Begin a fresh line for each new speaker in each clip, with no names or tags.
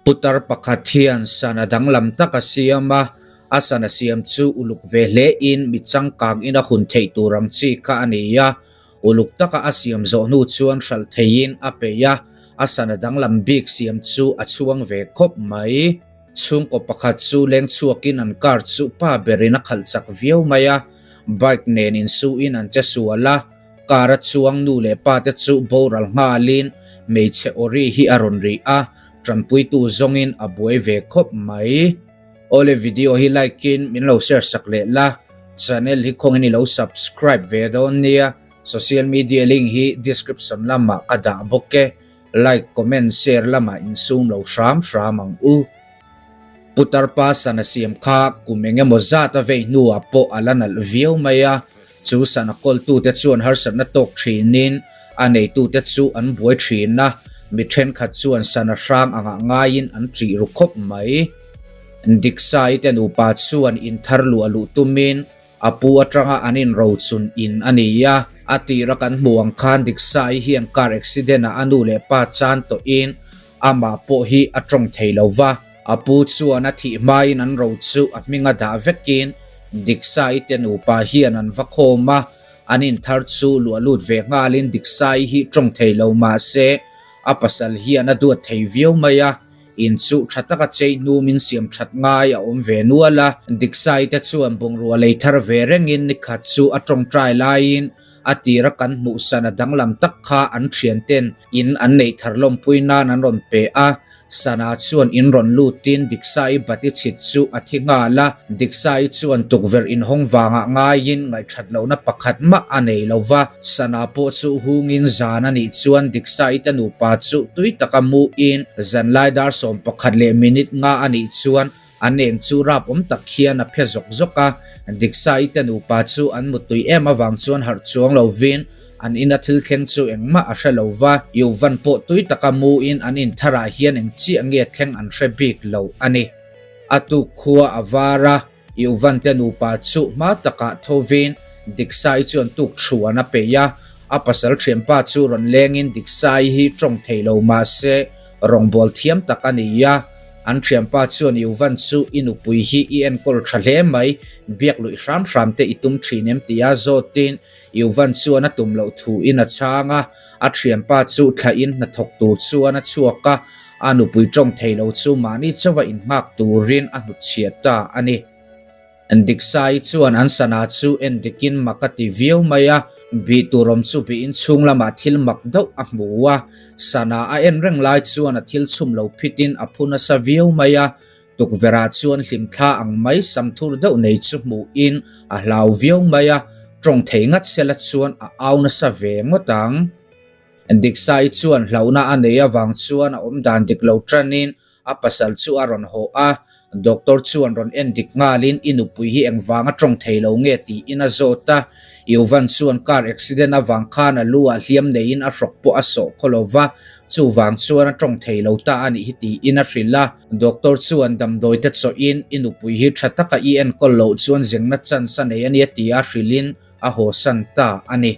Putar pakhat hian sana danglam tak a siam a, a sana siam chu uluk ve hle in mi changkang in a hun theih tur ang chi kha a ni a, uluk taka a siam zawh hnu chuan hralh theihin a peih a, a sana danglam bik siam chu a chhuang ve khawp mai. Chhungkaw pakhat chu leng chhuakin an car chu pa berin a khalh chak viau mai a, bike nen insuhin an che sual a, Car a chuang nu leh pa te chu boral nghalin hmeichhe awri hi a rawn ri a, tanpuitu zawngin a buai ve khawp mai. Awle video hi like in min lo share sak leh la, channel hi khawngin i lo subscribe ve dawn nia, social media link hi description lamah ka dah bawk e, like comment share lamah insum lo hram hram ang u. Putar pa sana siam kha kum engemaw zat a vei hnuah pawh a la nalh viau mai a, Chu sana kawltute chuan harsatna tawk thinin a neitute chu an buai thin a, mi thenkhat chuan sana hrang angah ngaiin an ṭih ru khawp mai. Diksai te nupa chuan inthar luah luh tumin a pu atanga an inrochun in a ni a, a tira kan hmuh ang khan Diksai hian car accident ah a nu leh pa chan tawhin amah pawh hi a tawng thei lo va. A pu chuan a thih hmain an ro chu a hming a dah vekin Diksai te nupa hian an va khawm a, an inthar chu luah lut ve nghalin Diksai hi tawng thei lo mah se a pasal hian a duat thei viau mai a, in chu tha taka chei hnumin siam that ngai a awm ve nual a. Diksai te chuan bungrua lei thar ve rengin nikhat chu a tawngtai laiin A tira kan hmuhsan a danglam tak kha an thianten in an neih thar lawmpui nan an rawn pe a, Sana chuan in rawn lutin Diksai bati chhit chu a thi nghal a, Diksai chuan tukverh inhawng vangah ngaiin ngaihthat lohna pakhat mah a nei lo va, Sana pawh chu hungin zan a nih chuan Diksai te nupa chu tui taka muin zanlai dar 11 leh minute nga a nih chuan An eng chu rap awm tak hian a phe zawk zawk a, Diksa-i te nupa chu an muttui em avang chuan harh chuang lovin an ina thil thleng chu engmah a hre lo va, Yuvan pawh tui taka muin an intharah hian eng chiah nge thleng an hre bik lo a ni. A tuk khua a var a, Yuvan te nupa chu hma takah thovin Diksa-i chuan tuk thuan a peih a, a pasal thianpa chu rawn lengin Diksa-i hi tawng thei lo mah se rawngbâwl thiam tak a ni a, An thianpa chuan Yuvan chu i nupui hi i enkawl tha hle mai, biak luih hram hram te i tum thin em tia zawtin Yuvan chuan a tum loh thu in a chhang a, a thianpa chu thlain hnathawk tur chuan a chhuak a, a nupui tawng thei lo chu mahni chauha innghak turin a hnutchhiah ta a ni. Diksai chuan an sana chu en dikin mak a ti viau mai a, bih tur awm chu bihin chhung lamah thil mak deuh a hmu a, sana a en reng lai chuan a thil chhum lo phitin a phu nasa viau mai a, tukverhah chuan hlimthla ang mai sam thur deuh nei chu hmuhin a hlau viau mai a, tawng thei ngat sela chuan a au nasa ve ngawt ang. Diksai chuan hlauhna a nei avang chuan a awmdan dik lo tanin A pasal chu a rawn haw a, doctor chuan rawn en dik nghalin i nupui hi engvang a tawng thei lo nge tiin a zawt a. Yuvan chuan car accident avang khan a lu ah hliam neiin a hrawk pawh a sawh khaw lo va, chuvang chuan a tawng thei lo ta a nih hi tiin a hrilh a. Doctor chuan damdawi te chawhin i nupui hi tha taka i enkawl loh chuan zengna chance a nei a nia tia hrilhin a hawsan ta a ni.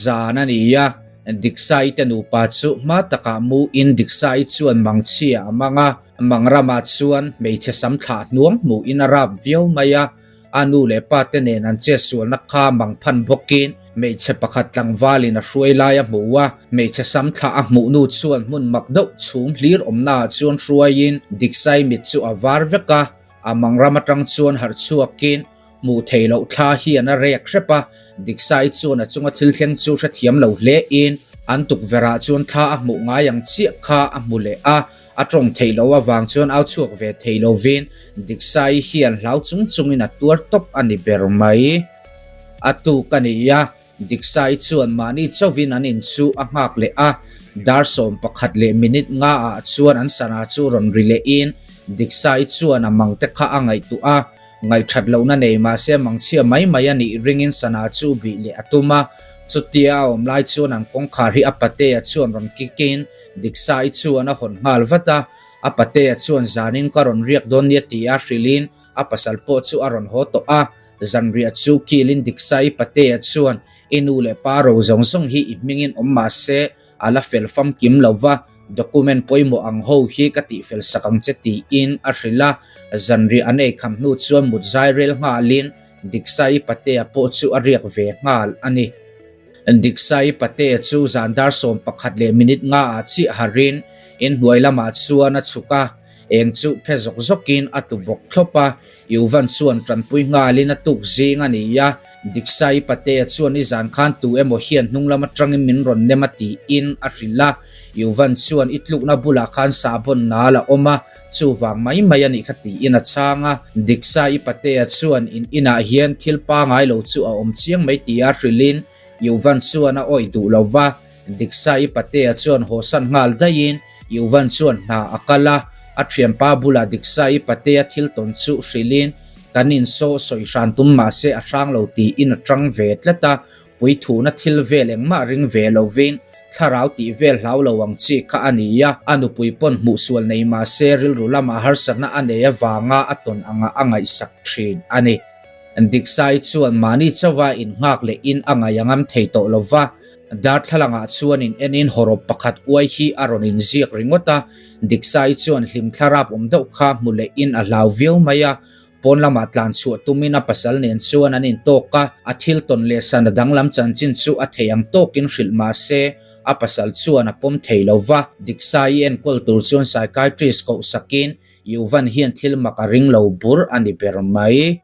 Zan a ni a, Diksai te nupa chu hma takah mu in Diksai chuan mangchhia a mang a, Mangramah chuan hmeichhe sam thlah hnuang hmuh in a rap viau mai a, a nu leh pa te nen an chetsualna kha mang phan bawkin hmeichhe pakhat tlangvalin a hruai lai a hmu a, hmeichhe sam thlah a hmuh nu chuan hmun mak deuh chhum hlir awmnaah chuan hruaiin Diksai mit chu a var vek a, a Mangram atang chuan harh chhuakin Hmuh theih loh thla hian a rek hrep a, Diksai chuan a chunga thil thleng chu hrethiam lo hle in an tukverh ah chuan thla a hmuh ngai ang chiah kha a hmu leh a, a tawng theih loh avang chuan au chhuak ve thei lovin Diksai hian hlau chung chungin a tuar tawp a ni ber mai. A tuk a ni a, Diksai chuan mahni chauhin an in chu a nghak leh a, dar 11 leh minute nga ah chuan an sana chu rawn ri leh in Diksai chuan a mang te kha a ngaihtuah a, Ngaihthat lohna nei mahse mangchhia mai mai a nih ringin sana chu bih leh a tum a, chutia a awm lai chuan an kawngkhar hi a patea chuan rawn kikin Diksai chuan a hawn nghal vat a, a patea chuan zanin ka rawn riak dawn nia tia hrilhin a pasal pawh chu a rawn haw tawh a, zanriah chu kilin Diksai patea chuan i nu leh pa ro zawng zawng hi i hmingin awm mahse a la fel famkim lo va. Document pawimawh ang ho hi ka tihfel sak ang che tiin a hrilh a, zanriah an ei kham hnu chuan mut zai rel nghalin Diksaii Patea pawh chu a riak ve nghal a ni. Diksaii Patea chu zan dar 11 leh minute nga ah chiah harin inhnuai lamah chuan a chhuk a, eng chu phe zawk zawkin a tlu bawk thlawp a, Yuvan chuan tanpui nghalin a tuk zing a ni a, Diksaii Patea chuan i zan khan tu emaw hian hnung lam atangin min rawn nem a tiin a hrilh a, Yuvan chuan i tlukna bulah khan sahbawn nal a awm a, chuvang mai mai a nih kha tiin a chhang a, Diksaii Patea chuan in inah hian thil pangai lo chu a awm chiang mai tia hrilhin Yuvan chuan a awih duh lo va, Diksaii Patea chuan hawsan nghal daihin Yuvan chuan hna a kal a, a thianpa bulah Diksaii Patea thil tawn chu hrilhin kan insaw sawi hran tum mahse a hrang lo tiin a tang ve tlat a, puithuna thil vel engmah ring ve lovin thlarau tih vel hlau lo ang chi kha a ni a, a nupui pawn hmuhsual nei mahse rilru lamah harsatna a nei avanga a tawn angah a ngaihsak thin a ni. Diksaii chuan mahni chauha innghak leh in a ngaih a ngam thei tawh lova, Darthlalangah chuan in enin hawrawp pakhat uai hi a rawn inziak ringawt a, Diksaii chuan hlim thlarap awm deuh kha hmu leh in a hlau viau mai a, pawn lamah tlan chhuah tumin a pasal nen chuan an intawk a, a thil tawn leh sana danglam chanchin chu a thei ang tawkin hrilh mah se a pasal chuan a pawm thei lo va, Diksaii enkawl tur chuan psychiatrist koh sakin Yuvan hian thil mak a ring lo bur a ni ber mai.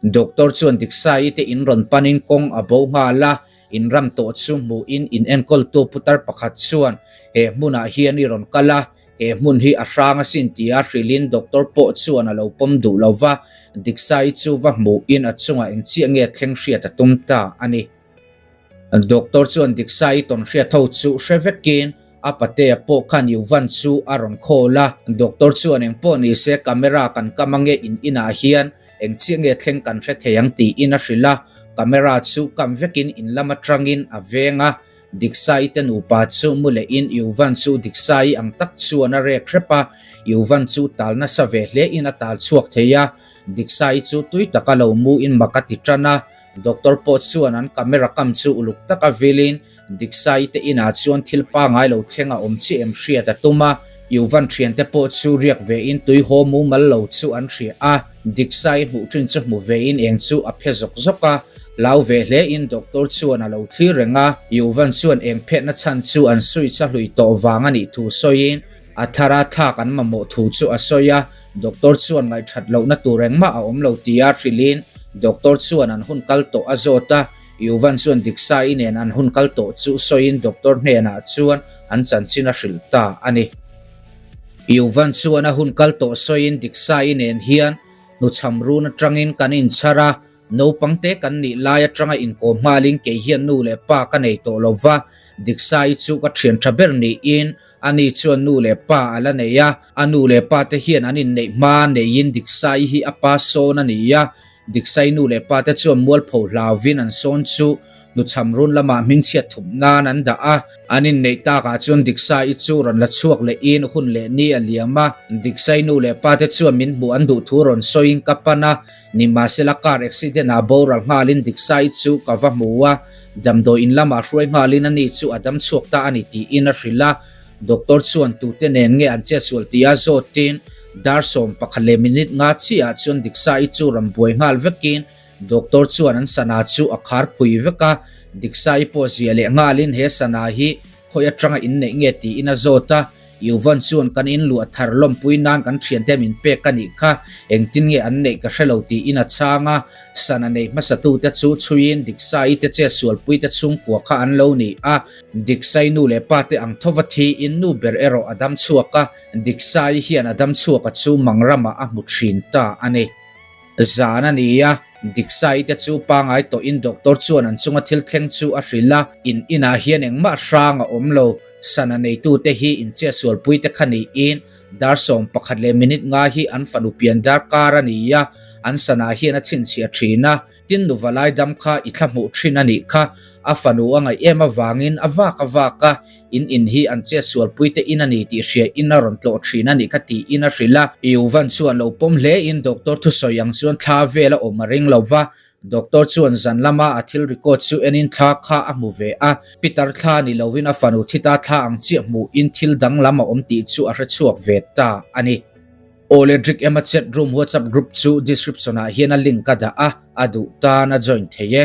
Doctor chuan Diksaii te in rawn panin kawng a bo nghal a, in ram tawh chu hmuhin in enkawltu putar pakhat chuan he hmunah hian i rawn kal a, he hmun hi a hrang asin tia hrilhin doctor pawh chuan a lo pawm duh lo va, Diksaii chu va hmuhin a chungah engchiah nge thleng hriat a tum ta a ni. Doctor chuan Diksaii tawnhriat ho chu hre vekin A patea pawh khan Yuvan chu a rawn call a, Doctor chuan engpawh ni se camera kan kam ange in inah hian eng chiah nge thleng kan hre thei ang tiin a hrilh a, camera chu kam vekin in lam atangin a veng a, Diksaii te nupa chu mu lehin Yuvan chu Diksaii ang tak chuan a rek hrep a, Yuvan chu tal nasa ve hle in a tal chhuak thei a, Diksaii chu tui taka lo mu in mak a ti tan a, Doctor pawh chuan an camera kam chu uluk taka vilin Diksaii te inah chuan thil pangai lo thleng a awm chiah em hriat a tum a, Yuvan thiante pawh chu riak vein tui haw mumal lo chu an hria a, Diksaii hmuh thin chu hmu vein eng chu a phe zawk zawk a, hlau ve hlein doctor chuan a lo thlir reng a, Yuvan chuan eng phetna chhan chu an switch a hlui tawh vang a nih thu sawiin a thara thlak an mamawh thu chu a sawi a, doctor chuan ngaihthat lohna tur engmah a awm lo tia hrilhin doctor chuan an hun kal tawh a zawt a. Yuvan chuan Diksaii nen an hun kal tawh chu sawiin doctor hnenah chuan an chanchin a hrilh ta a ni. Yuvan chuan a hun kal tawh sawiin Diksaii nen hian hnuchham run atangin kan inchhar a, naupang te kan nih lai atanga inkawm nghalin kei hian nu leh pa ka nei tawh lo va, Diksaii chu ka thian tha ber niin ani chuan nu leh pa a la nei a, a nu leh pa te hian an inneih hma neiin Diksaii hi a pa sawn a ni a, Diksai nu leh pa te chuan mualpho hlauvin an sawn chu hnuchham run lamah hmingchhiat thup nan an dah a. An inneih takah chuan Diksaii chu rawn la chhuak lehin hun leh ni a liam a. Diksai nu leh pa te chuan min hmuh an duh thu rawn sawiin ka pan a, nimahsela car accident ah boral nghalin Diksaii chu ka va hmu a, damdawi in lamah hruai nghalin ani chu a dam chhuak ta a ni tiin a hrilh a. Doctor chuan tute nen nge an chetsual tia zawtin dar 11 leh minute nga chiahah chuan Diksaii chu rawn buai nghal vekin doctor chuan an sana chu a khar phui vek a, Diksaii pawh ziah leh nghalin he sana hi khawi atanga inneih nge tiin a zawt a, Yuvan chuan kan inluah thar lawmpui nan kan thiante min pek a nih kha, engtin nge an neih ka hre lo tiin a chhang a, sana nei hmasatute chu chhuiin Diksaii te chetsualpuite chhungkua kha an lo ni a. Diksai nu leh pa te ang thova thiin nu ber erawh a dam chhuak a, Diksai hian a dam chhuak a chu mang ramah a hmu thin ta a ni. Zan a ni a, Diksai te chu pangai tawhin doctor chuan an chunga thil thleng chu a hrilh a, in inah hian engmah hrang a awm lo, sana neitute hi inchhiatsualpui te kha niin dar 11 leh minute nga hi an fanu pian darkar a ni a, an sana hian a chhinchhiah thin a. Tin nuva lai dam kha i thla hmuh thin a nih kha, a fanu a ngaih em avangin a vak a vak a, in in hi an chet sualpui te in a ni tih hria in a rawn tlawh thin a nih kha tiin a hrilh a. Yuvan chuan lo pawm hle in doctor thusawi ang chuan thla vel a awm a ring lo va, Doctor chuan zan lama a thil record chu enin thla kha a hmu ve a, Peter thla ni lovin a fanu thita thla ang chiah hmuhin thil danglam a awm tih chu a hrechhuak ve ta a ni. Awle Drik Ema Chat Room WhatsApp group chu description ah hian a link ka dah a, a duh tan a join thei e.